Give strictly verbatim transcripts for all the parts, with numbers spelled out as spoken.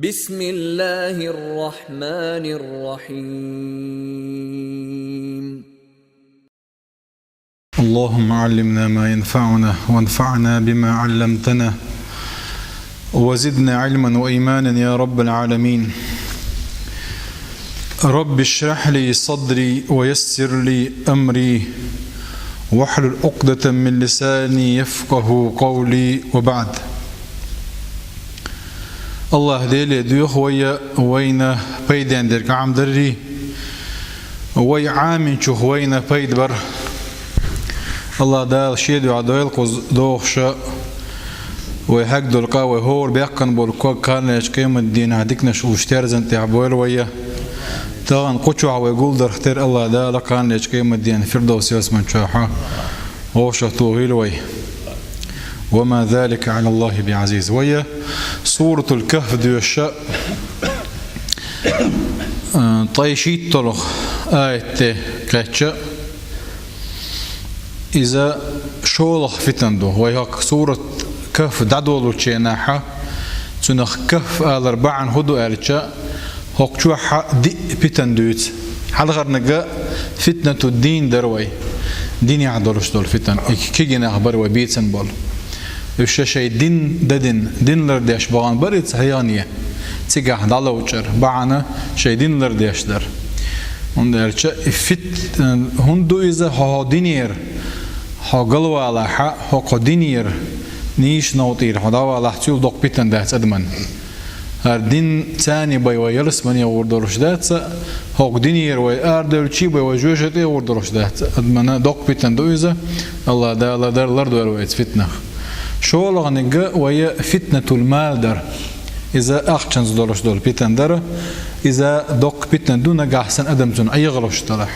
بسم الله الرحمن الرحيم. اللهم علمنا ما ينفعنا وانفعنا بما علمتنا وزدنا علما وإيمانا يا رب العالمين. رب اشرح لي صدري ويسر لي أمري واحلل عقدة من لساني يفقه قولي وبعد. АллахӀ Деле доьху вай вайна пайден дерг Ӏамадаррий, вай Ӏаминчух вайна пайда бар. АллахӀ Дала шен дуьхьа дойла кхуза дохуша, вай хьегдолу къа, вай хӀора баьккхина болу ког кханлерчу къематдийнахь диканаш луш терзан тӀехь бойла вай. Тахана кху чохь вай гулдарх тера АллахӀ Дала кханлерчу къематдийнахь Фирдовс ялсаман чохь вовшахтухийла вай. وما ذلك على الله بعزيز. Вай Суратул Кахф доьшуша, а, ткъе шийтталгӀа аятте кхаьчча, иза шолгӀа фитна ду. Вай хӀокху Сурат Кахф дӀадолучу хенахь, цунах Кахф алар бахьана хӀун ду аьлча, хӀокху чохь диъ питана дуьйцу. Хьалхарниг фитнату дин дара вай. Динехь долуш долу фитна. И кегий нах бара вай бийцина болу. Уьш шайн дин дадина, дин лардеш бахана бара и цхьа хьехаме. Цигахь дӀаловчар бахьана шайн дин лардеш дара. ХӀунда аьлча и фит-, хӀунда ду иза хьо, хьо динера, хьо галвалахь, хьо кху динера нийса новкъа тӀера хьо дӀавалахь, цул доккха питана дац адаман. ХӀара дин царний бен вай ялсамане гӀур долуш дац, хӀокху динера вай арадевлча бен вай жоьжахати гӀур долуш дац. Адамана доккха питана ду иза, АллахӀ Дала лар-, лардойла вай цу фитнах. ШолгӀаниг вай фитнатул мал дара. Иза ахчанца долуш долу питана дара. Иза доккха питана ду, нагахь санна адам цунна Ӏехалуш далахь.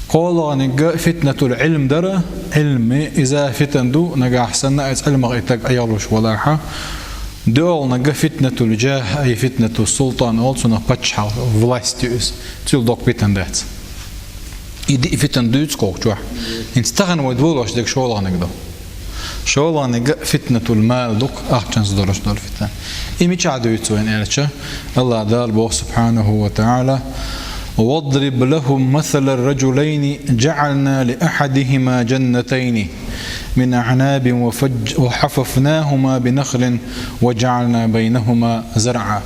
КхоалгӀаниг фитнатул Ӏилм дара. Ӏилми иза фитана ду, нагахь санна иза Ӏилмах и таг Ӏехалуш валахь. ДоьалгӀаниг фитнатул джах, ай фитнатул султан олу цунах, паччахьалла, власть ю иза. Цул доккха питана дац. И диъ фитна дуьйцу кху чохь. ХӀинца тахана вай долош дерг шолгӀаниг ду. ШолгӀаниг фитнатул мал ду, ахчанца долуш долу фитна. И мичахь дуьйцу вайна аьлча, АллахӀ Дала боху субхьанаху ва таӀала: واضرب لهم مثل الرجلين جعلنا لأحدهما جنتين من أعناب وفج-، وحففناهما بنخل وجعلنا بينهما زرعا.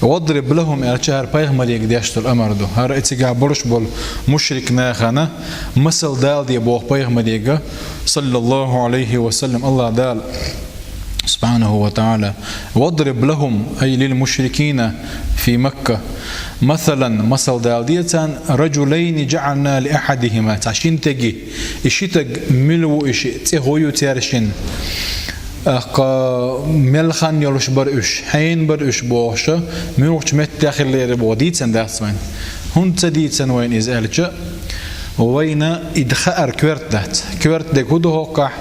واضرب لهم аьлча, хӀара пайхамаре деш долу амар ду. ХӀара и цигахь болуш болу мушрик нахана масал даладе боху пайхамаре, саллаллаху Ӏалайхи ва саллам, АллахӀ Дала, субхьанаху ва таӀала. واضرب لهم, أي للمشركين في مكة, مثلا, масал даладе царна, رجلين جعلنا لأحدهما, цхьа шина стеге, и ши стаг мила ву, и шиъ цӀе хӀун ю церан шин, тӀаккха мел хан йолуш бара уьш, хьенан бара уьш бохуша, муьлхачу меттехь хиллера боху дийцина дац вайна. ХӀунда ца дийцина вайна иза аьлча, вайна и хаар коьрта дац. Коьрта дерг хӀун ду хӀокхахь,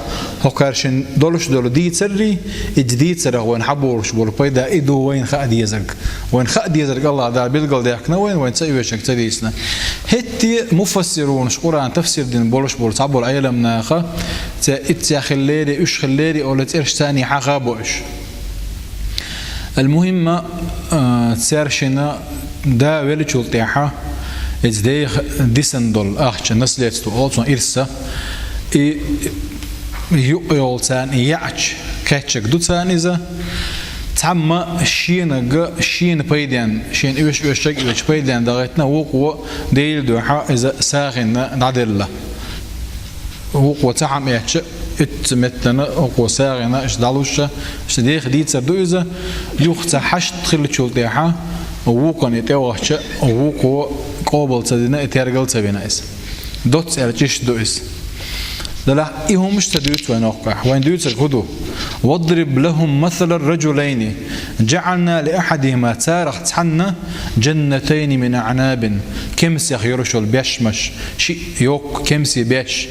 хӀокхара шина долуш долу дийцаррий, иза дийцарах вайна хьаболуш болу пайда, и ду вайна хаа дезарг. Вайна хаа дезарг АллахӀ Дала билгалдаьккхина вайна, вайна ца оьшург ца дийцина. ХӀетте муфассирунаш, Къуръан тафсир дина болуш болу цхьаболу Ӏеламнаха, цаьрца итт цӀе хиллера, уьш хиллера олу цӀераш царний хьаха бо уьш. Ал-мухӀимма, а, церан шина да веллачул тӀаьхьа, иза деха дисина долу ахча, наследство олу цунах, ирса, и юкъ йолу царна и яьӀча кхеччиг ду царна иза. Цхьамма шенага, шена пайденна, шена оьшуш-оьшуш чӀагӀ оьцуш пайденна дӀагӀеттина, вукхо Делан дуьхьа иза сагӀина дӀаделла. Вукхо цхьа хӀума эцча, оццу меттана вукхо сагӀина, иштта дӀалуш, иштта деха дийцар ду иза. Юха цхьа хьашт хиллачул тӀаьхьа, вукхана и тӀевахча, вукхо къобал ца дина, и тергал ца вина иза. Доцца аьлча иштта ду иза. Делахь и хӀумаш ца дуьйцу вайна хӀокхахь. Вайна дуьйцург хӀун ду? واضرب لهم مثل الرجلين جعلنا لأحدهما, царах цхьанна, جنتين من أعناب, кемсех йолуш йолу бешмаш, шиъ йоккха кемсийн беш.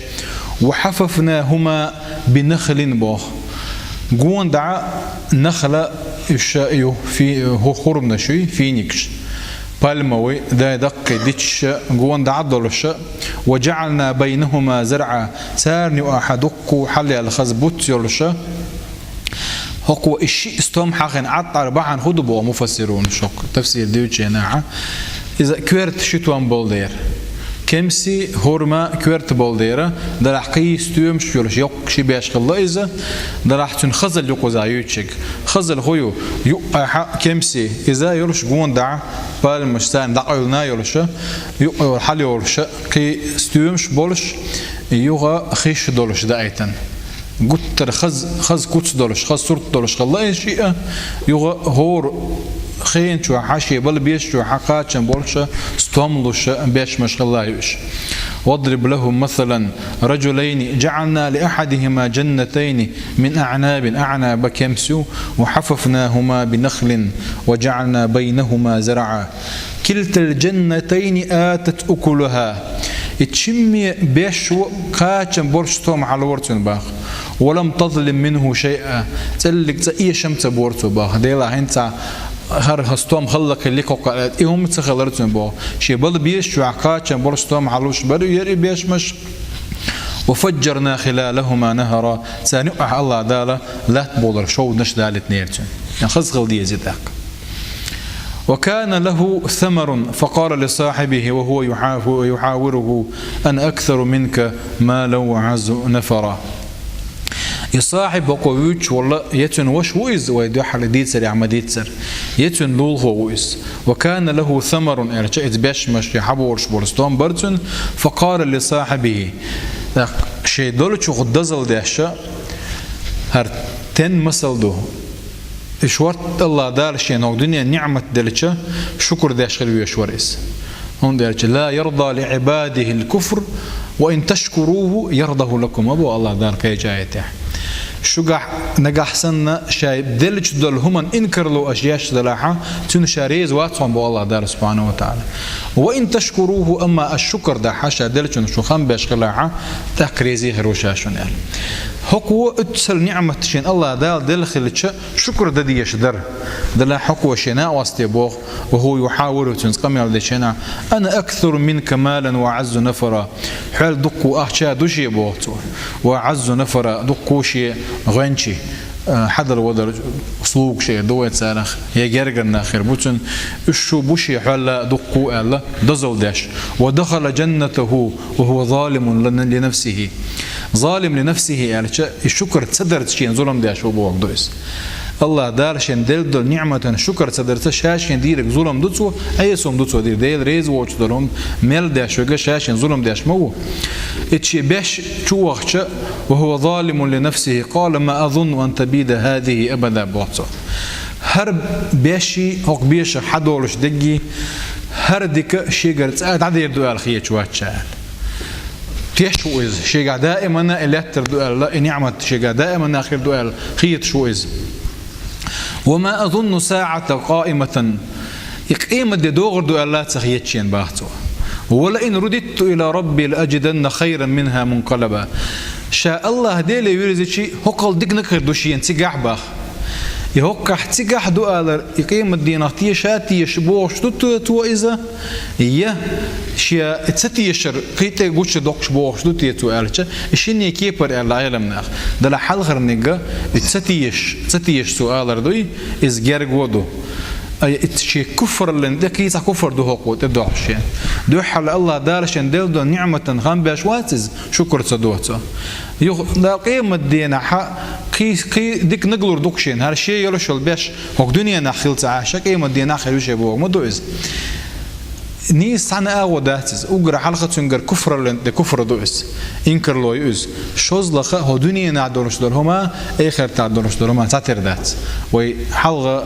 وحففناهما بنخل боху. Гонахьа нахла, уьш ю, фи-, хӀу-, хурманаш ю, финикаш. Пальмовый, дай даккхий дичаша гонахьа долуша, وجعلنا بينهما زرعا, царна юкъахьа дуккха хьалаьлла хаза буц йолуша, ХӀокхо и шиъ стом хьахийна Ӏаттар бахьана хӀун ду боху муфассирунаша хӀокху тафсир дуьйцучу хенахь? Иза коьрта ши том болу дера. Кемси, хӀурма коьрта болу дера, делахь кхин стоьмаш йолуш йоккха ши беш хилла иза, делахь цуьнан хазалла ю кхузахь юьйцург. Хазалла хӀун ю? Юккъехь кемси, иза йолуш гонаха, пальмаш царна дӀакъевлина йолуша, юккъе хьала йолуша, кхин стоьмаш болуш, юха хиш долуш даийтина. Гуттар хаза, хаза куц долуш, хаза сурт долуш хилла и шиъ, юха хӀора хенан чохь, шен бала безачохь кхачам болуша, стом луша бешмаш хилла ю уьш. واضرب لهم مثلا رجلين جعلنا لأحدهما جنتين من أعناب, аӀнаба кемс ю, وحففناهما بنخل وجعلنا بينهما زرعا. كلتا الجنتين آتت أكلها. И чимме бешо кхачам болуш стом хьалавора цуьнан боху. ولم تظلم منه شيئا. ЦӀеллиг цкъа эшам ца бора цо боху. Делахь хӀинца хӀара стом хала хилла кхоккха, и хӀума ца хилира цуьнан боху. Шен бала безачохь кхачам болуш стом хьалуш бара яра и бешмаш. وفجرنا خلالهما نهرا. Царна юккъехь АллахӀ Дала латта болура шовданаш далийтинера цуьнан. Ян хаза хила деза тӀаккха. وكان له ثمر فقال لصاحبه وهو يحاف-, يحاوره: أنا أكثر منك مالا وأعز نفرا. И сахьиб хӀокхо вуьйцуш волла, я цуьнан ваша ву иза, вай дуьххьал дийцарехь ма-дийццара, я цуьнан лулахо ву иза. وكان له ثمر, аьлча, иза бешмаш я хьаболуш болу стом бара цуьнан, فقال لصاحبه, тӀаккха шайн долчух дозалла деш, хӀара тен масал ду. И шортта АллахӀ Дала шена хӀокху дуьненан ниӀмат делча, шукур деш хила везаш вара иза. ХӀунда аьлча: لا يرضى لعباده الكفر وإن تشكروه يرضه لكم, ма боху АллахӀ Дала кхечу аятехь. Шуьгахь нагахь санна ша деллачу долу хӀуманна инкарло аша еш делахь, цуьнан ша реза вац хьуна боху АллахӀ Дала субхьанаху ва таӀала. وإن تشكروه, амма аша шукур дахь, ша деллачунна шу хам беш хилахь, тӀаккха реза хир ву ша шуна аьлла. ХӀокхо оццул ниӀмат шена АллахӀ Дала делла хилча, шукур дан дезаш дара. Делахь хӀокхо шен накъосте боху, وهو يحاوره, цуьнца къамел дечу хенахь: أنا أكثر منك مالا وأعز نفرا. Хьол дуккха ахча ду шен боху цо. وأعز نفرا, дуккха шен гӀоьнчий, а, хьадар-вадар, слугаш эр ду вай царах, я гергара нах хир бу цуьнан, уьш шу бу шен хьол дуккха аьлла, дозалла деш. ودخل جنته وهو ظالم لن-, لنفسه. ظالم لنفسه аьлча, и шукур ца дарца шена зулам деш ву бохург ду иза. АллахӀ Дала шена делла долу ниӀматан шукур ца дарца, ша шена дийриг зулам ду цо, Ӏеса хӀума ду цо дийр. Дела реза воцуш долу хӀума мел деш верг ша шена зулам деш ма ву. И шен беш чу вахча, وهو ظالم لنفسه قال: ما أظن أن تبيد هذه أبدا, боху цо. ХӀара беший, хӀокху бешах хьадолуш деггий, хӀара дика шегара цкъа дӀадер ду аьлла хеташ вац ша аьлла. Теш ву иза, шегахь даимана и лаьттар ду аьлла, и ниӀмат шегахь даимана хир ду аьлла хеташ ву иза. وما أظن الساعة قائمة, и къематде догӀур ду аьлла ца хеташ шена баху цо. ولئن رددت إلى ربي لأجدن خيرا منها منقلبا. Ша АллахӀ Деле вирзичи, хӀокхул диканиг хир ду шена цигахь баху. И хӀокхахь цигахь ду алар, и къематдийнах теша а теша бохуш ду те цо иза, я шен ца тешар кхин тӀе гучу доккхуш бохуш ду те цо аьлча, и шинне кепара аьлла Ӏеламнаха. Делахь хьалхарниг, и ца теша, ца теша цо алар дуй, иза герго ду. Ай, и шен куфраллин тӀе кхийца куфр ду хӀокхо тӀедохьуш шен. Дуьххьал АллахӀ Дала шен делла долу ниӀматан хам беш вац иза, шукур ца до цо. Юха, да, къематдийнахь кхий, кхий дика наглур ду-кх шена, хӀара шен йолуш йолу беш хӀокху дуьненахь хила ца Ӏаш, къематдийнахь хир ю шен боху ма ду иза. Нийса цхьана агӀо дац иза, уггар хьалха цуьнгара куфраллин тӀе куфр ду иза, инкарло ю иза. ШозлагӀа хӀокху дуьненахь долуш долу хӀума, эхартахь долуш долу хӀума цхьатера дац. Вай хьалха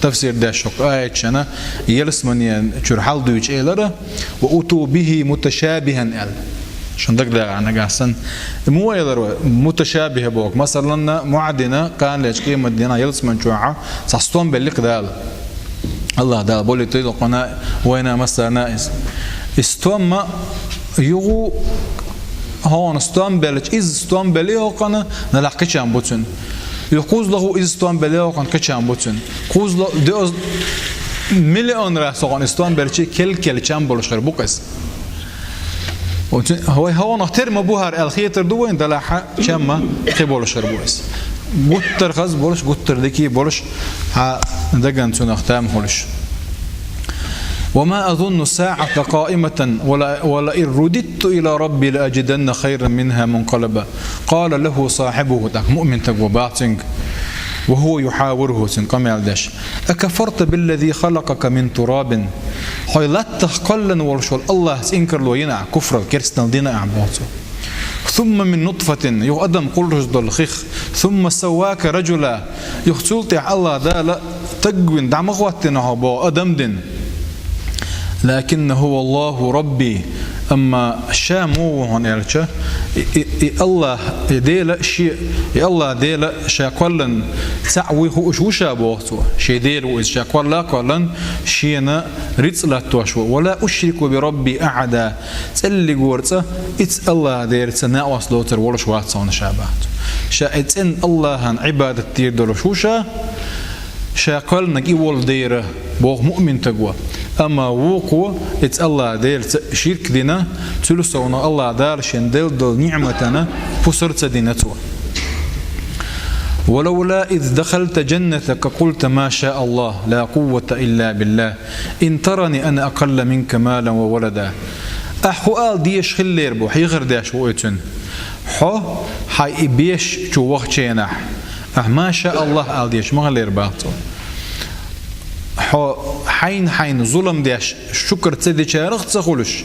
тафсир деш хӀокху аяташна, ялсаманин чуьра хьалдуьйчу элира, وأتوا به متشابها аьлла. Шун дагадогӀу нагахь санна. Муха элира вай муташабихӀ боху? Масалан, муьдина, кхана лечу къематдийнахь ялсамани чохь цхьа стом белли-кх Дала. АллахӀ Дала болуьйтийла хӀокхунна, вайна массарна иза. И стом ма юха хӀокхунна стом белча, иза стом белли хӀокхунна, делахь кхечам бу цуьнан. Юха кхузлагӀа иза стом белли хӀокхунна, кхечам бу цуьнан. КхузлагӀа, де-, миллион раз хӀокхунна иза стом белча, кел-кел чам болуш хир бу-кх иза. Оцу-, вай хӀокхунах тера ма бу хӀара аьлла хетар ду вайна, делахь чам ма кхин болуш хир бу иза. гуттар хаза болуш, гуттар дика болуш, хьан дагана цунах там хуьлуш. وما أظن الساعة قائمة ولئن رددت إلى ربي لأجدن خيرا منها منقلبا. قال له صاحبه, тӀаккха муъмин стаг баха цуьнга, وهو يحاوره, цуьнга къамел деш: أكفرت بالذي خلقك من تراب؟ Хьо латтах кхоьллина волуш волу АллахӀ цӀинкарло йина ахь, куфрал, керстанал дина ахь, боху цо. ثم من نطفة, юха адам кхуллуш долу хих, ثم سواك رجلا, юха цул тӀаьхьа АллахӀ Дала стаг вина дӀа ма хӀоттийна хьо, боху, адам дина. لكن هو الله ربي, амма ша муха ву хьуна аьлча, и, и, и АллахӀ, и Дела шен, и АллахӀ Дела ша кхоьллина цхьаъ вуй хууш ву ша, боху цо. Шен Дела ву иза, ша кхолла а кхоьллина, шена рицкъ латтош ву. ولا أشرك بربي أحدا. ЦӀеллигора цӀа, иза АллахӀ Делаца накъост доцур волуш вац хьуна ша, боху цо. Ша и цӀена АллахӀан Ӏибадат дийр долуш ву ша, ша кхоьллинарг и волу дера, боху муъмин стага. Амма вукхо иза АллахӀ Делаца ширк дина, цуьнан совнаха АллахӀ Дала шен делла долу ниъматана пусар ца дина цо. ولولا إذ دخلت جنتك قلت ما شاء الله لا قوة إلا بالله إن ترني أنا أقل منك مالا وولدا. Ахь хӀун ала дезаш хиллера, боху, хьехар деш ву оцунна. Хьо хьайн и беш чу вахча хенахь, ахь «Ма ша АллахӀ» ала дезаш ма хиллера, боху цо. Хьо хьайна-хьайна зулам деш, шукр ца дечарах а ца хуьлуш,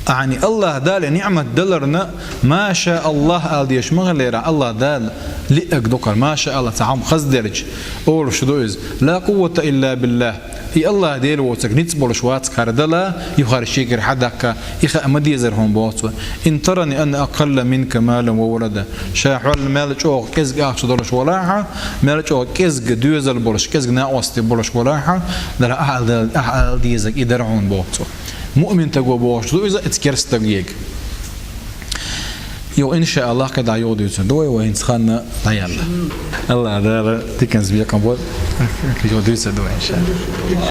ахьа и АллахӀ Дала ниъмат даларна «Ма ша АллахӀ» ала дезаш ма хиллера, АллахӀ Дала лиънарг ду-кх хӀара, «Ма ша АллахӀ» цхьа хӀума хаза делча олуш ду иза. «Ла къуввата илла биллахӀ». И АллахӀ Дела воцург ницкъ болуш вац-кх хӀара дала, юха хӀара шегара хьадаккха, и хаа ма дезара хьуна, боху цо. «Ин тарани ана акъалла минка малан ва валада». Ша хьол мел чӀогӀа кӀезиг ахча долуш валахь а, мел чӀогӀа кӀезиг доьзал болуш, кӀезиг накъостий болуш валахь а, дала ахьа ала, ахьа ала дезарг и дара хьуна, боху цо. Муъмин стаго бохуш ду иза, иза керста стаго. Йо, иншааллахӀ, кхидӀа юха дуьйцур ду вай, вай хӀинца хан дӀаяьлла. АллахӀ Дала диканца бекхам бойла. Юха дуьйцур ду вай, иншааллахӀ.